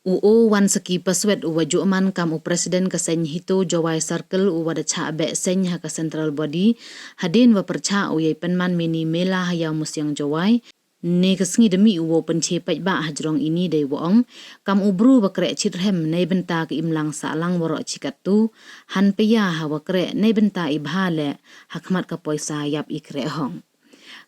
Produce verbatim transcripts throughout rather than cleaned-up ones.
U O Wansaki Paswet u wa jooh man kam u President ka seng HITO Jowai Circle u wa da chah beh seng ha ka Central Body, hadien wa pyrchah u yei pynman mini mela ha Iawmusiang Jowai, ne ka sngi da mih u wow pynche paidbah hajrong ini dei wa ong, kam u bru wa kreh chirhem neibynta ka imlang sahlang waroh chi kattu, hanpia ha wa kreh neibynta i bha leh, ha khmat ka poisa yap i kreh hong.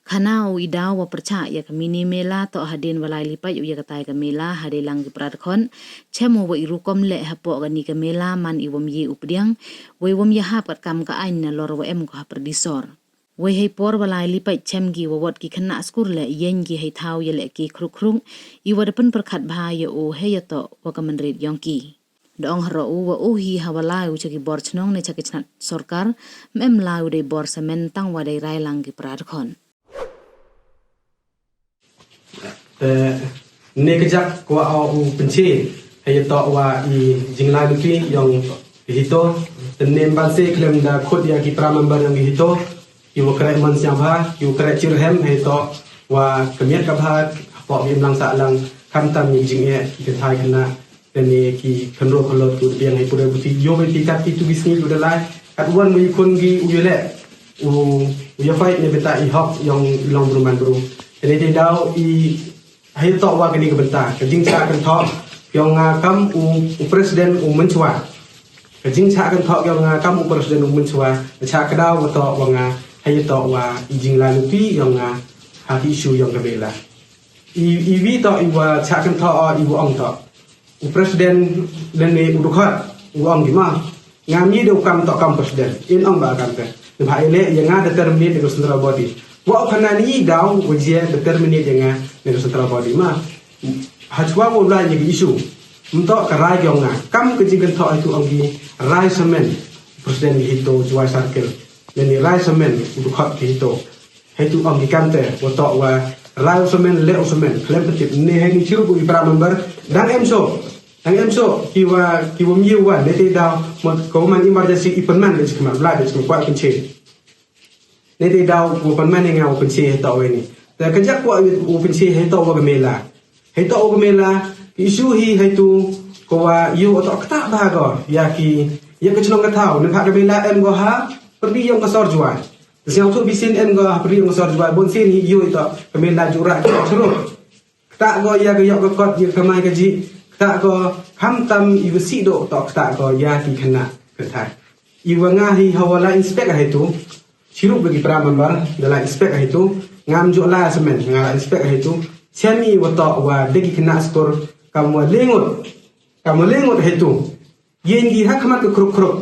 Khana u i daw wa pyrchah ya ka mini mela toh hadien wa lai li pait u ya katai ka mela hadien lang ki para dkhot, chem u wa i rukom leh hapoh kani ka mela man i wom ye u pdiang, wei wom ya hap kat kam ka ain na lor wa em ko ha pyrdi sor. Wei hei por wa lai li pait chem ki wa wot ki khynnah skur leh yeng ki hei thaw ya leh ki khruk khruk, i wa da pynpyrkhat bha ya u hei ya toh wa ka mynrit yong ki. Da ong haroh u wa u hi ha wa lai u cha ki bor chnong ne cha ki chnat sorkar, mem lai u dei bor samen tang wa dei rai lang ki para dkhot. Te ne ka jak kwah u pynche hei ya toh wa i jinglai luti yong ki HITO. Te ne ban se khlem da khot ya ki para member yong ki HITO, ki wa kreh man siang bha, ki wa kreh chirhem hei toh wa ka miat ka bha hapoh ki imlang sahlang, khamtam i jingeh ki kynthai khynnah. Te ne ki khynroo khyllood ki wa da biang hei pule buti, yoh bha i kat ki tu ki sngi ki wa da lai. Kat wan mu i khun ki u ya leh, u, u ya fight neibynta i hok yong i long bru man bru. Te ne te daw i hei toh wa kani ka bynta ka jingchah kynthoh yong nga kam u, u President u mynchwa. Ka jingchah kynthoh yong nga kam u President u mynchwa, ka chah ka daw wa toh wa nga hei toh wa i jinglai luti yong nga ha ki issue yong ka mela. I, i wi toh i wa chah kynthoh o i wa ong toh u President lane u dkhot u ong ki ma. Nga mi da u kam toh kam President. In ong ba kam te. Neibhah i leh ya nga da terminate da ka Central Body. Wa u khana ni daw wa jia da terminate ya nga da ka Central Body ma. Hachwa wa u lai ya ki issue. Mtoh ka rai yong nga. Kam ka jingkynthoh hei tu ong ki rai samen. President ki HITO Jowai Circle. Lane rai samen u dkhot ki HITO. Hei tu ong ki kam te, wa toh wa rai u samen, leh u samen, khlem pyntip, ne hei ni chirup u i para member, dang em so, dang em so, ki wa, ki wa mye wa, ne te daw, ma, ko man emergency i pynman de chi khmat, bla de chi khmat, kwah pynche. Ne te daw, wa pynman ne nga wa pynche hei toh wa ni. Te ka jak kwah wa pynche hei toh wa ka mela. Hei toh wa ka mela, ki issue hi hei tu, ko wa yoh toh ktah bha ko, ya ki, ya ka chnong ka thaw, neibhah ka mela em ko ha pyrdi yong ka sor Jowai. Te sñiaw tu bisin em ko ha pyrdi yong ka sor Jowai, bon sien hi yoh toh ka mela jurah ki chrut. Ktah ko ya ka yoh ka kot, ya ka kamai kajih, ktah ko khamtam i wa sih doh toh ktah ko ya ki khynnah kynthai. I wa nga hi ha wa la inspect hei tu, chirup ki para member, da la inspect hei tu, ngam jooh la samen, nga la inspect hei tu, chem i wa toh wa de ki khynnah skur, kam wa le ngut, kam wa le ngut hei tu. Yeng ki ha khmat ka khruk khruk.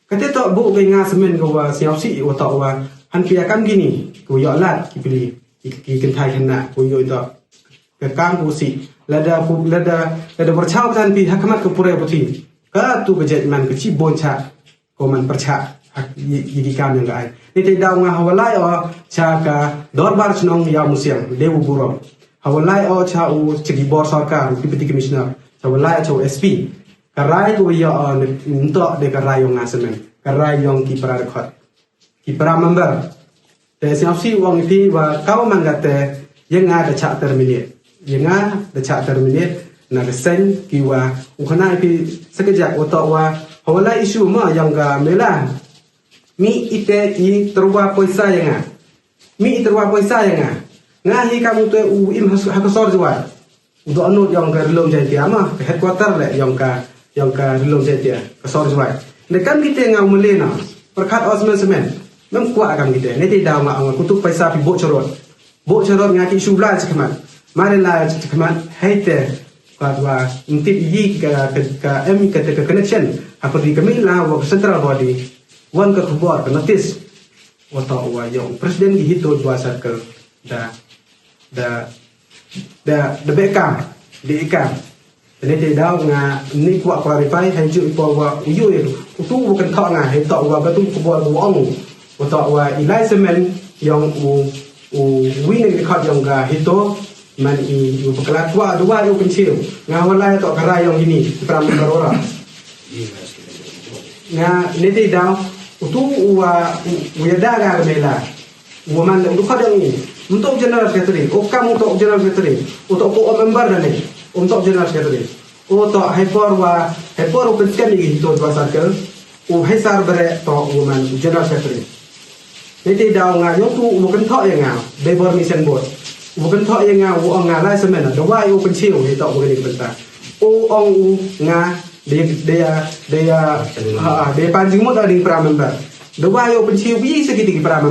Kate toh bu ka nga samen ka wa sñiaw sih wa toh wa hanpia kam kini, ka wa yoh lad ki pli, ki, ki kynthai khynnah, ka wa yoh toh. Ka kam ka wa sih. Lada pu, lada, lada pyrchah ka hanpi ha khmat ka pule puthi. Ka tu ka jait man ka chi bon cha. Ko man pyrchah ha, i, i ki kam yong ka ain. Ni te daw nga ha wa lai o cha ka dorbar chnong Iawmusiang, Dewa Burom. Ha wa lai o cha u, cha ki bor sorkar, u Deputy Commissioner. Cha wa lai o cha u S P. Ka rai ka wa yoh o, ne, ntoh de ka rai yong nga samen. Ka rai yong ki para dkhot. Ki para member. Te sñiaw sih wa ong i phi wa ka wa man kate, ya nga da chah terminate. Ya nga da chah terminate, na ka seng ki wa, u khana i phi sa ka jak wa toh wa, ha wa lai issue ma yong ka mela. Mi ite i tyrwa poisa ya nga. Mi i tyrwa poisa ya nga. Nga hi kam u te u im ha, ha ka sor Jowai. U dohnud yong ka Ri-loom Jaiñtia ma, ka headquarter le yong ka, yong ka Ri-loom Jaiñtia, ka sor Jowai. Ne kam kite nga u mele na, pyrkhat o samen samen. Mem kwah kam kite, ne te daw nga ong ko tu paisa phi booh charot. Booh charot nga ki shu lai chi khmat. Mare lai chi khmat, hei te, ka wa, ym tip i ka, ka, ka, em ka te ka connection. Ha pyrdi ka mela wa ka central body. Wan ka khubor, ka notice. Wa toh wa yong president ki HITO Jowai Circle. Da, da, da, da beh kam, da i kam. Te ne te daw nga ni kwah clarify, hei ju i por wa u yu i, u tu wa kynthoh nga, hei toh wa ka tu khubor wa ong. Wa toh wa i lai samen yong u, u wi na ki dkhot yong ka HITO, man i, u bakla kwah duwa u pynchiw. Nga wa lai toh ka rai yong ini, ki para member ora. Nga ne te daw, u tu u wa, u, u yada ka mela. U wa man le, u dkhot yong i. Ym toh general secretary, u kam u toh general secretary. U toh ko member da ne, ym toh general secretary. O toh, hei por wa, hei por u pynskem ya ki HITO Jowai Circle, u Heisar Bareh toh u man u General Secretary. Neitæ daw nga yong tu u wa kynthoh ya nga, dei bor mi sien bor. U wa kynthoh ya nga, u ong nga lai samen, da wa yow pynchiew, hei toh wa kani ka bynta. U ong u nga, dei, dei, dei, ha, dei pan jingmut da ding para member. Da wa yow pynchiew, wi sa ki dei ki para member.